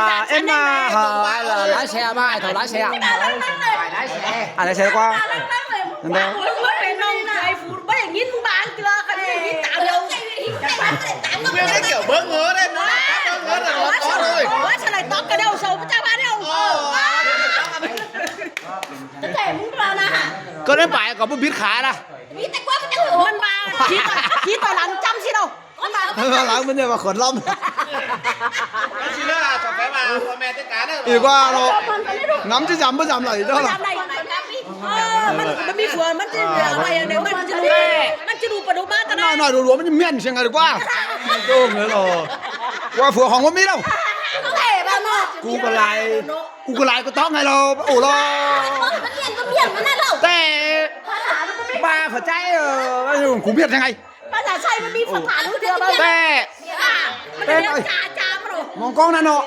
ວ່າເອັມມາຫາຫຼາຍແຊມາ ໃຫ້ເທົ່າຫຼາຍແຊ ຫຼາຍແຊກວ່າ ອັນໃດແຊກວ່າ ນັ້ນແຫຼະ ໄປນ້ອງໄປຟູ ບໍ່ໄດ້ຍິນບາງເທື່ອ ຄັນໄດ້ຍິນຕາມດຽວ ເບິ່ງໄດ້ກ່ຽວເບິ່ງເອີເດ້ ເບິ່ງເອີເດ້ ວ່າສະໄລຕອກກະເດວເຊົາ ປະຈຳວ່າເດວ ແຕ່ມຶງລະນະ ກໍໄດ້ໄປກໍບໍ່ບິດຂານະ ມີແຕ່ກວ່າມັນວ່າ ທີ່ຕໍ່ ທີ່ຕໍ່ຫຼັງຈຳຊິເນາະ ມັນວ່າ ຫຼັງມັນຈະວ່າຂົນລຳ ຊິເລີຈະໄປວ່າພໍ່ແມ່ຈັດການເດີ ອີກວ່າເນາະ ງຳຊິຈຳບໍ່ຈຳຫຼາຍເຈົ້າລະ ເອີ ມັນ ມັນມີຜົວ ມັນຈະເອົາໄວ້ຢ່າງໃດ ມັນຈະຮູ້ ມັນຈະຮູ້ປະດຸມາຕະໜ້ອຍ ນ້ອຍໆຫຼວງໆ ມັນຈະມ້ຽນຊຽງໄງດີກວ່າ ໂດນເລີຍເນາະ ວ່າຜົວຂອງບໍ່ມີແລ້ວ ເອີ ເນາະ ກູກໍຫຼາຍ ກູກໍຫຼາຍກໍຕ້ອງໃຫ້ລາວ ໂອ້ລາ ມັນມ້ຽນກໍມ້ຽນມັນນັ້ນແລ້ວ ແຕ່ ພາສາ ບ້າພາໃຈ ເອີ ກູມ້ຽນຍັງໄງ ພາສາໄຊມັນມີພາສາຮູ້ເທື່ອບໍ່ ແຕ່ ແຕ່ ມອງກ້ອງນັ້ນເນາະ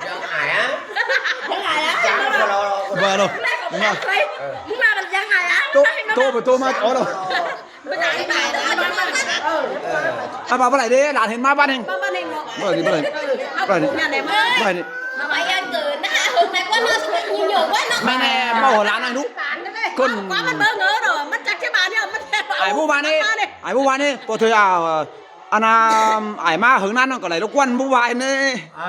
ຍັງອາຍອະ ຍັງອາຍອະ ຍັງບໍ່ລອ ບໍ່ລອ ໄດ້ຂອງແທ້ເລີຍ ເອີ ມຶງວ່າມັນຍັງອາຍອະ ໂຕ ໂຕໄປໂຕມາ ອໍ ລະ ມັນອາຍ ມັນອາຍ ເອີ ເອີ ອາ ບໍ່ໄດ້ເດ້ ຫຼານເຫັນມາບ້ານເອງ ມາບ້ານເອງເນາະ ບໍ່ໄດ້ ບໍ່ໄດ້ ເອີ ບໍ່ໄດ້ ບໍ່ໄດ້ ມາໄປຢ່າງເກີນນະ ເຮີງນາຍກວ່າເນາະ ຍິງຢອກກວ່າເນາະ ແມ່ນແຫຼະ ເວົ້າໃຫ້ຫຼານນາງດຸ ຄົນ ກວ່າມັນເບິ່ງເອີເນາະ ມັນຈັກຈະມາແນວ ມັນແທ້ ອ້າຍຜູ້ວ່ານີ້ ອ້າຍຜູ້ວ່ານີ້ ບໍ່ຖືກເອົາ ອັນນ່າ ອ້າຍມາເຫິງນານກໍໄດ້ລົບກວນຜູ້ວ່າແດ່ ອ່າ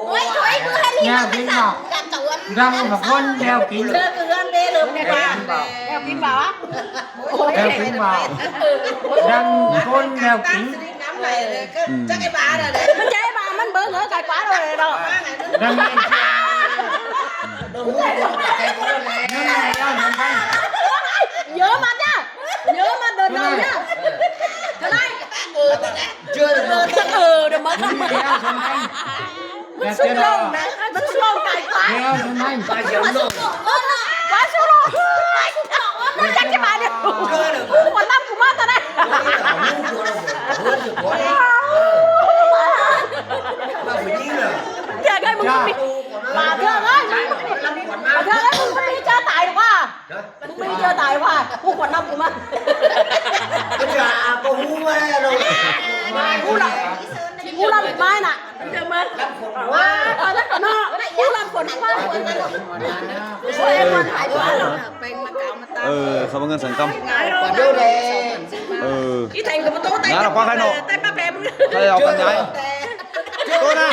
ໂອ້ຍ ໂອ້ຍ ຄືໃຫ້ນີ້ ແນວກິນເນາະ ກັນຕະວັນ ດຳບັກຄົນແນວກິນ ເດີເຮືອນເດ້ເລີຍ ແນວກິນບໍ່ ແນວກິນບໍ່ ແນວກິນບໍ່ ດຳຄົນແນວກິນ ອືມ ຈັກໄອ້ບານະ ມັນໃຈບານ ມັນເບິ່ງເອີ ກາຍກວ່າເລີຍເນາະ ດຳແມ່ນ ເຍອະມາຈ້າ ເຍອະມາເດີນເດີນເຍອະ ເທົ່າໃດ ເອີ ເດີນມາ ເອີ ເດີນມາ ມັນສຸດລົງນະ ມັນສຸດລົງກາຍກວ່າ ປາເຢັນລົງ ປາສຸດລົງ ມັນຈັກຈະມາເດີ ຫົວນຳກູມາຕອນໃດ ເທື່ອໃດມຶງມີ ປາເທື່ອເອີຍ ປາເທື່ອເອີຍ ມຶງມີເຈີຕາຍດີກວ່າ ມຶງມີເຈີຕາຍວ່າ ກູຄວນນຳກູມາ ກະຈະບໍ່ຮູ້ວ່າເນາະ ກູລະ ກູລະໄມ້ນະ ເນາະ ກູລະຄົນວ່າ ເອີ ເຂົາເອົາເງິນສັງກຳ ເອີ ອີແຕງກໍບໍ່ໂຕແຕ່ ນະ ລະປາໃຄເນາະ ແຕ່ປາແປມື ໃຄເອົາກັນຍ້າຍ ໂຕນະ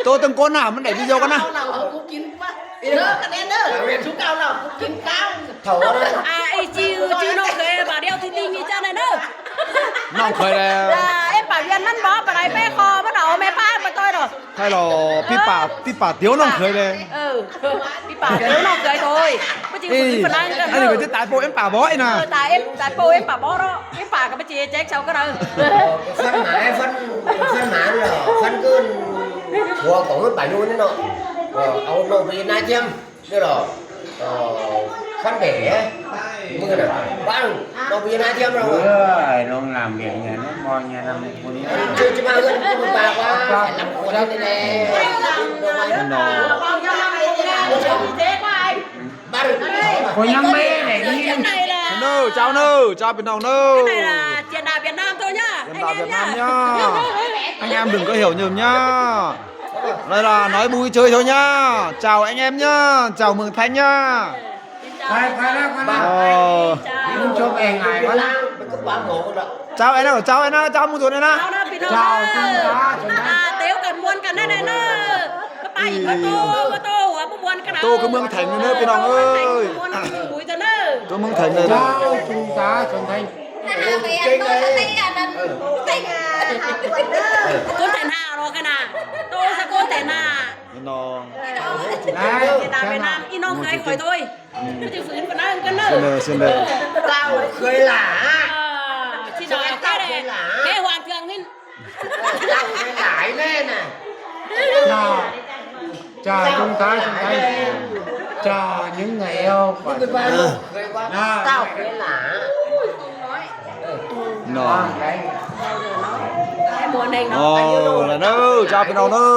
ໂຕເຖິງກົ້ນນະ ມັນໄດ້ວິດີໂອກັນນະ ເອົາເຫຼົ້າເອົາກູກິນວ່າ ເດີຄະແນນເດີ ຊຸກເອົາເຫຼົ້າກູກິນກາງ ເຖົ້າ ອ່າ ອີຈິວ ຈິວນ້ອງເຂີຍ ບາດດຽວຕິດຕິງນີ້ເຈົ້າແນ່ເດີ ນ້ອງເຂີຍແລ້ວ ອ່າ ເອັມປາກວຽນມັນບໍ່ປານໃດ ແປຄໍມັນເອົາແມ່ປ້າມາຕ່ອຍດອກ ໃຊ່ລະ ປິດປາກ ປິດປາກດຽວນ້ອງເຂີຍແລ້ວ ເອີ ປິດປາກດຽວນ້ອງເຂີຍໂຕຍ ບໍ່ຈິງ ເອີ ປານນັ້ນກັນ ອັນນີ້ກໍຈະຕາຍໂປເອັມປາບໍ່ ເອີ ຕາຍເອັມ ຕາຍໂປເອັມປາບໍ່ເນາະ ເອັມປາກໍບໍ່ຈິແຈກເຊົາກໍໄດ້ ຟັນໝາຍ ຟັນ ຟັນໝາຍເນາະ ຟັນຄືນ ຫົວຂອງລົດປາຢູ່ນີ້ເນາະ ເອີ ເອົານ້ອງໄປນາຈຽມ ນີ້ລະ ເອີ ຄັນແດ ມື້ນະ ບ້ານ ນ້ອງໄປນາຈຽມລະ ເອີ ນ້ອງນ້ຳວຽງເງິນ ບໍ່ຍານຳຄົນນີ້ ຈະ ຈະມາເຮືອນກູປາກວ່າ ລຳຄົນນີ້ແຫຼະ ນ້ອງ ຄົນຍັງເບ້ແຫຼະນີ້ ເດີ ເຈົ້າເດີ ເຈົ້າພີ່ນ້ອງເດີ ຈຽນດາວຽດນາມໂຕຍາ ຈຽນດາວຽດນາມຍາ ພະຍາຍາມດຶງກໍເຫ່ວເຍີມຍາ ລາຍລານ້ອຍບູຍເຈີຍເທົ່າຍາ ເຈົ້າແອງແອມຍາ ເຈົ້າເມືອງໄທຍາ ໄປ ໄປແລ້ວ ໄປແລ້ວ ເອີ ມັນຈົບເອງໄງວະນະ ເຈົ້າແອນນາ ເຈົ້າແອນນາ ເຈົ້າໝູ່ໂຕນແອນນາ ເຈົ້າຈຸນຕາ ອ່າ ເຕວກັນມ່ວນກັນແນ່ໆເດີ ໄປບໍ່ໂຕ ບໍ່ໂຕ ຫົວບໍ່ມ່ວນກັນ ໂຕຄືເມືອງແຖງເດີພີ່ນ້ອງເອີຍ ໂຕເມືອງແຖງເດີ ເຈົ້າຈຸນຕາ ສົນໄທ ຄົນແຖນຫ້າເນາະຂະໜາດ ໂຕສະໂກນແຖນຫ້າ ພີ່ນ້ອງ ເອີ ເວຍດນາມ ອີນ້ອງເຂີຍຂ້ອຍໂຕຍ ມັນຈະຝືນປານນັ້ນກັນເດີ ເຊີນເດີ ເຈົ້າເຂີຍຫຼ້າ ເອີ ຊິໜ້ອຍແທ້ແດ່ ແມ່ຫວານເຄື່ອງນີ້ ເຈົ້າເຂີຍຫຼາຍແນ່ນະ ເຈົ້າ ເຈົ້າຈົງຕາຍ ເຈົ້າຍັງໄງເອົາ ເຈົ້າເຂີຍຫຼ້າ ນ້ອງ ໂອ້ ລະເດີ ເຈົ້າພີ່ນ້ອງເດີ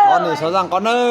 ຕອນນີ້ສະສັງກ່ອນເດີ.